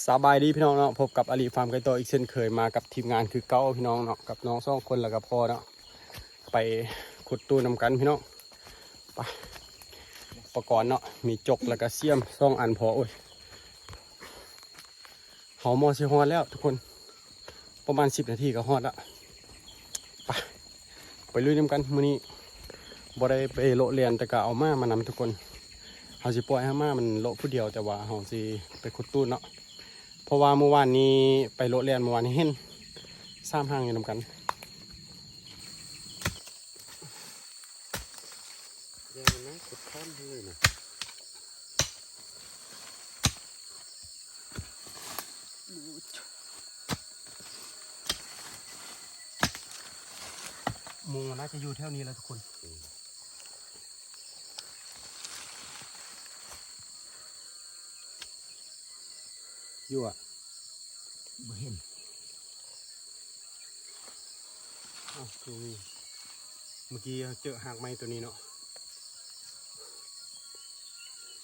ສະບາຍດີພີ່ນ້ອງເນາະ, ພົບກັບອາລີຟາມໄກ່ຕໍ່ອີກເຊັ່ນເຄີຍ, ມາກັບທີມງານຄືເກົ່າພີ່ນ້ອງເນາະ, ກັບນ້ອງສອງຄົນ ແລ້ວກໍພໍ່ເນາະ, ໄປຂຸດຕູ້ນຳກັນພີ່ນ້ອງ. ໄປ ອຸປະກອນເນາະ, ມີຈົກ ແລ້ວກໍສ່ຽມສອງອັນພໍ. ໂອ້ຍ ເຮົາມໍຊິຮອດແລ້ວທຸກຄົນ, ປະມານສິບນາທີກໍຮອດລະ. ໄປ ໄປລຸຍນຳກັນ. ມື້ນີ້ບໍ່ໄດ້ໄປເລາະແລ່ນ, ແຕ່ກໍເອົາມ້າມານຳທຸກຄົນ. ເຮົາຊິປ່ອຍໃຫ້ມ້າມັນເລາະຜູ້ດຽວ, ແຕ່ວ່າເຮົາຊິໄປຂຸດຕູ້ເນາະ, ເພາະວ່າມື້ວານນີ້ໄປເລາະແລ່ນ, ມື້ວານນີ້ເຫັນສາມຫາງຢູ່ນຳກັນ. ຢ່ານະ ຂຸດຂ້າມເລີຍນະ. ໝູນໜ້າຈະຢູ່ແຖວນີ້ແຫຼະທຸກຄົນ. ຢູ່ອະ ບໍ່ເຫັນ. ອ້າວ ຄືມີ ເມື່ອກີ້ເຈີຮາກໄມ້ໂຕນີ້ເນາະ.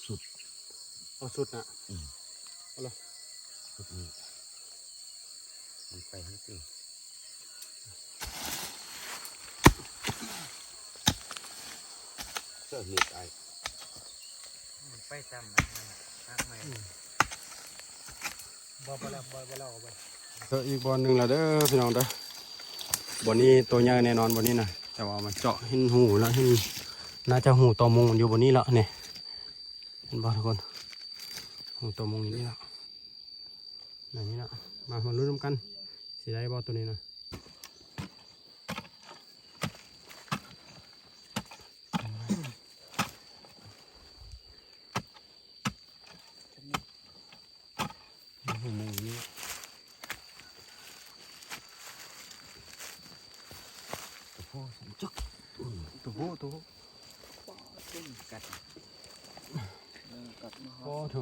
ສຸດ ເອົາສຸດນະ. ອືມ ເອົາລະ ສຸດນີ້ ມັນໄປທາງນີ້. ເຊີເນັດອ້າຍ ໄປຕາມອັນນັ້ນນະ ຮາກໄມ້. ອືມ ບໍ່ ບໍ່ແລ້ວ ບໍ່ ບໍ່ແລ້ວ ເອົາໄປ. ເຈີອີກບ່ອນໜຶ່ງແລ້ວເດີພີ່ນ້ອງເດີ. ບ່ອນນີ້ໂຕໃຫຍ່ແນ່ນອນ ບ່ອນນີ້ນະ, ແຕ່ວ່າມັນເຈາະເຫັນຮູແລ້ວ, ເຫັນ ໜ້າຈະຮູຕໍ່ມຸງມັນຢູ່ບ່ອນນີ້ລະ. ນີ້ ເຫັນບໍ່ທຸກຄົນ? ຮູຕໍ່ມຸງຢູ່ນີ້ລະ, ນີ້ລະ. ມາ ມາລຸ້ນນຳກັນ ຊິໄດ້ບໍ່ໂຕນີ້ນະ. ໂອ້ໂຫ ໂຕໂຫ ໂຕໂຫ ໂຕໂຫ ກັດ ເອີ ກັດມາຮອດ. ໂອ້ໂຫ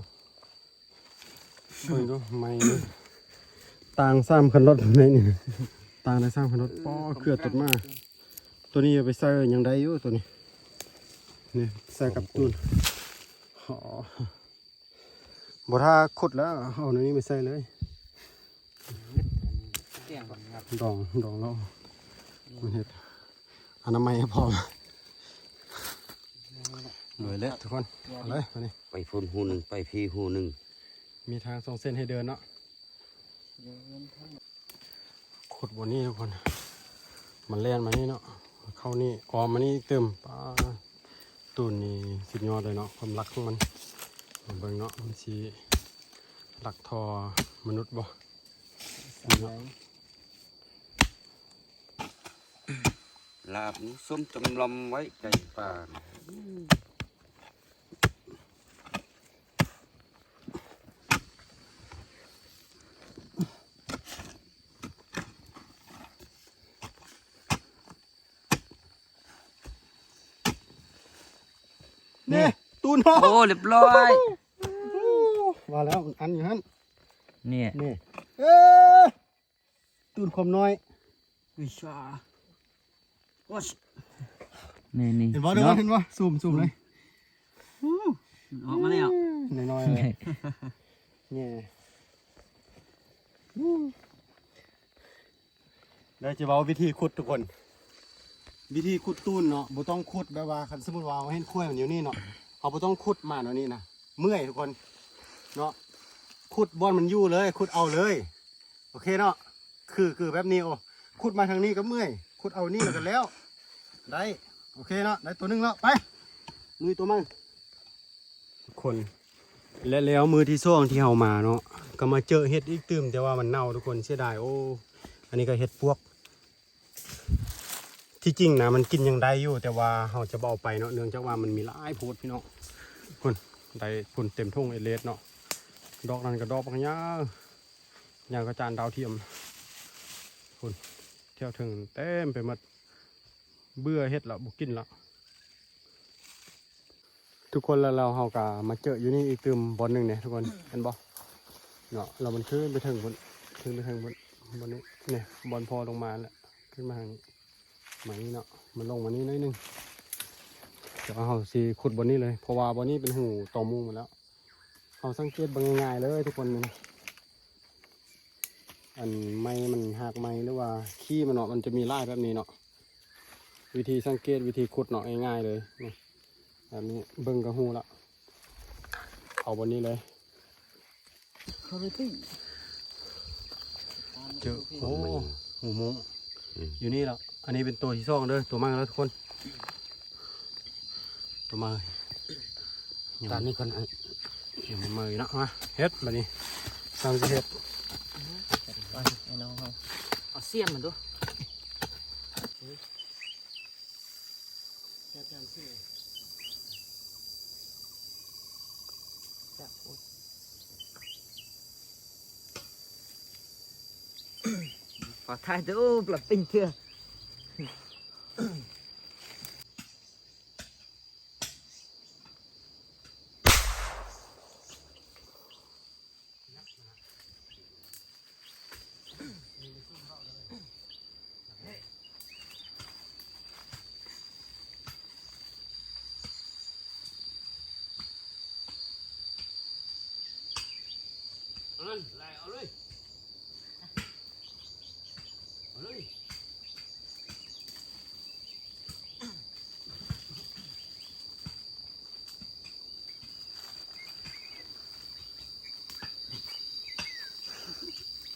ເບິ່ງດູ ໄມ້ນີ້ ຕ່າງສາມຄັນລົດໃນນີ້ ຕ່າງໄດ້ສາມຄັນລົດ. ເອີ ປ້ອ ເກືອຕົດມາ. ໂຕນີ້ເອົາໄປໃສ່ຫຍັງໄດ້ຢູ່ ໂຕນີ້ ນີ້ໃສ່ກັບຕູນ. ອໍ ບໍ່ຖ້າຂຸດແລ້ວ ເອົາແນວນີ້ມາໃສ່ເລີຍ. ດອງ ດອງແລ້ວ ມັນເຮັດອະນາໄມໃຫ້ພ້ອມ. ເລີຍແຫຼະທຸກຄົນ ເອົາເລີຍບາດນີ້. ໄປພຸ້ນຮູໜຶ່ງ ໄປພີ້ຮູໜຶ່ງ. ມີທາງສອງເສັ້ນໃຫ້ເດີນເນາະ. ຂຸດບ່ອນນີ້ທຸກຄົນ ມັນແລ່ນມານີ້ເນາະ ເຂົ້ານີ້ ອ້ອມມານີ້ອີກຕື່ມ. ປ້າ ຕູນນີ້ສຸດຍອດເລີຍເນາະ ຄວາມລັກຂອງມັນ. ເບິ່ງເນາະ ມັນຊິລັກທໍ່ມະນຸດບໍ່? ລາບສົ້ມຈຳລຳໄວ້ໄກ່ປ່າ. ນີ້ ນີ້ ຕູນເຮົາ. ໂອ້ ລຽບຮ້ອຍ. ວ່າແລ້ວ ອັນຢູ່ຫັ້ນ ນີ້ ນີ້ ເອີ ຕູນຄວາມນ້ອຍ. ວິຊາ ໂອ້ຍ ນີ້ໆ ເຫັນບໍ່? ເນາະ ເຫັນບໍ່? ຊູມ ຊູມເລີຍ. ອື ອອກມາແລ້ວ ນ້ອຍໆເລີຍ. ແຍ່ ເດີ ຈະເວົ້າວິທີຂຸດທຸກຄົນ ວິທີຂຸດຕູນເນາະ. ບໍ່ຕ້ອງຂຸດແບບວ່າ ຄັນສົມມຸດວ່າເຮົາເຫັນຂ້ວຍມັນຢູ່ນີ້ເນາະ ເຮົາບໍ່ຕ້ອງຂຸດມາແນວນີ້ນະ ເມື່ອຍທຸກຄົນເນາະ. ຂຸດບ່ອນມັນຢູ່ເລີຍ ຂຸດເອົາເລີຍ. ໂອເຄເນາະ ຄື ຄືແບບນີ້. ໂອ້ ຂຸດມາທາງນີ້ກໍເມື່ອຍ ຂຸດເອົານີ້ແລ້ວກໍແລ້ວ. ໄດ້ ໂອເຄເນາະ ໄດ້ໂຕໜຶ່ງແລ້ວ. ໄປ ລຸຍໂຕໃໝ່ ທຸກຄົນ. ແລະ ແລ້ວມື້ທີສອງທີ່ເຮົາມາເນາະ ກໍມາເຈີເຫັດອີກຕື່ມ ແຕ່ວ່າມັນເນົ່າທຸກຄົນ ເສຍດາຍ. ໂອ້ ອັນນີ້ກໍເຫັດປວກ ທີ່ຈິງນະມັນກິນຍັງໄດ້ຢູ່ ແຕ່ວ່າເຮົາຈະບໍ່ເອົາໄປເນາະ ເນື່ອງຈາກວ່າມັນມີຫຼາຍໂພດພີ່ນ້ອງ. ພຸ້ນ ໄດ້ພຸ້ນເຕັມຖົງເອເລດເນາະ ດອກນັ້ນກໍດອກບັກຍາວ ຫຍັງກໍຈານດາວທຽມ. ພຸ້ນ ແຖວເທິງເຕັມໄປໝົດ ເບື່ອເຫັດລະ ບໍ່ກິນລະ. ທຸກຄົນ ແລ້ວ ແລ້ວເຮົາກໍມາເຈີຢູ່ນີ້ອີກຕື່ມບ່ອນໜຶ່ງເດ້ທຸກຄົນ ເຫັນບໍ່ເນາະ? ແລ້ວມັນຂຶ້ນໄປເທິງພຸ້ນ ຂຶ້ນໄປເທິງພຸ້ນ ບ່ອນນີ້ ນີ້ ບ່ອນພໍ່ລົງມາແຫຼະ ຂຶ້ນມາທາງນີ້ ມານີ້ເນາະ ມັນລົງມານີ້ໜ້ອຍໜຶ່ງ. ແຕ່ວ່າເຮົາຊິຂຸດບ່ອນນີ້ເລີຍ ເພາະວ່າບ່ອນນີ້ເປັນຮູຕໍ່ໝູ່ໝົດແລ້ວ. ເຮົາສັງເກດເບິ່ງງ່າຍໆເລີຍທຸກຄົນ ນີ້ນະ ອັນໄມ້ມັນ ຮາກໄມ້ ຫຼືວ່າຂີ້ມັນເນາະ ມັນຈະມີຫຼາຍແບບນີ້ເນາະ. ວິທີສັງເກດ ວິທີຂຸດເນາະ ງ່າຍໆເລີຍ ນີ້ ແບບນີ້ເບິ່ງກໍຮູ້ລະ. ເອົາບ່ອນນີ້ເລີຍ ເຈີ ໂອ້ ຫູມຸ້ງ ອືມ ຢູ່ນີ້ແລ້ວ. ອັນນີ້ເປັນໂຕທີສອງເດີ ໂຕໃໝ່ແລ້ວທຸກຄົນ ໂຕໃໝ່. ຕາມນີ້ກ່ອນ ຍັງບໍ່ເມີເນາະ. ມາເຮັດບາດນີ້ ຊ່າງຊິເຮັດ ໄປ ໄອ້ນ້ອງເຮົາ ເອົາສ່ຽມມັນດູ. ຂໍຖ່າຍເດີ ໂອ້ ປະປິງເທື່ອ. ເອົາເລີຍ ໄລ່ເອົາເລີຍ ເອົາເລີຍ.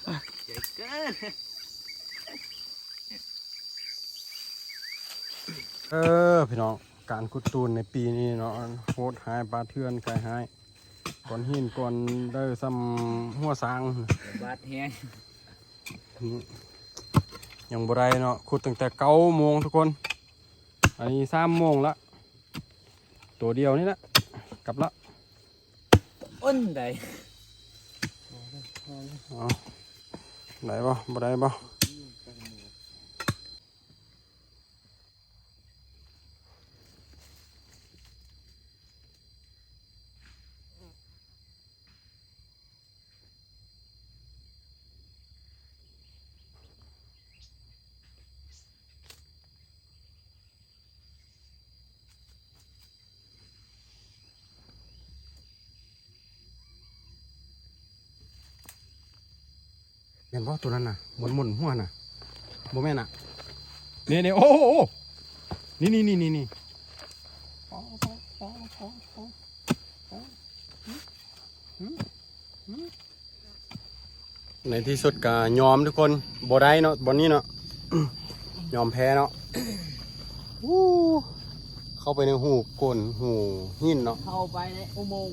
ໃຫຍ່ເກີນ. ເອີ ພີ່ນ້ອງ ການຂຸດຕູນໃນປີນີ້ເນາະ ໂຫດຮ້າຍ ປ່າເຖື່ອນກາຍຮ້າຍ ກ້ອນຫີນກ້ອນເດີ ສ່ຳຫົວຊ້າງ ບາດແຮງ. ຍັງບໍ່ໄດ້ເນາະ ຂຸດຕັ້ງແຕ່ເກົ້າໂມງທຸກຄົນ ອັນນີ້ສາມໂມງລະ ໂຕດຽວນີ້ລະ ກັບລະ. ໂອ້ຍ ໄດ້ ເອົາ ໄດ້ບໍ່ ບໍ່ໄດ້ບໍ່? ແມ່ນບໍ່ ໂຕນັ້ນນະ ໝູນໆຫົວນະ? ບໍ່ແມ່ນນະ ນີ້ໆ ໂອ້ ໂອ້ ໂອ້ ນີ້ໆ ນີ້ໆ ນີ້ ໃນທີ່ສຸດກໍຍອມທຸກຄົນ ບໍ່ໄດ້ເນາະ ບ່ອນນີ້ເນາະ ຍອມແພ້ເນາະ. ອູ້ ເຂົ້າໄປໃນຮູໂກນ ຮູຫີນເນາະ ເຂົ້າໄປໃນອຸໂມງ.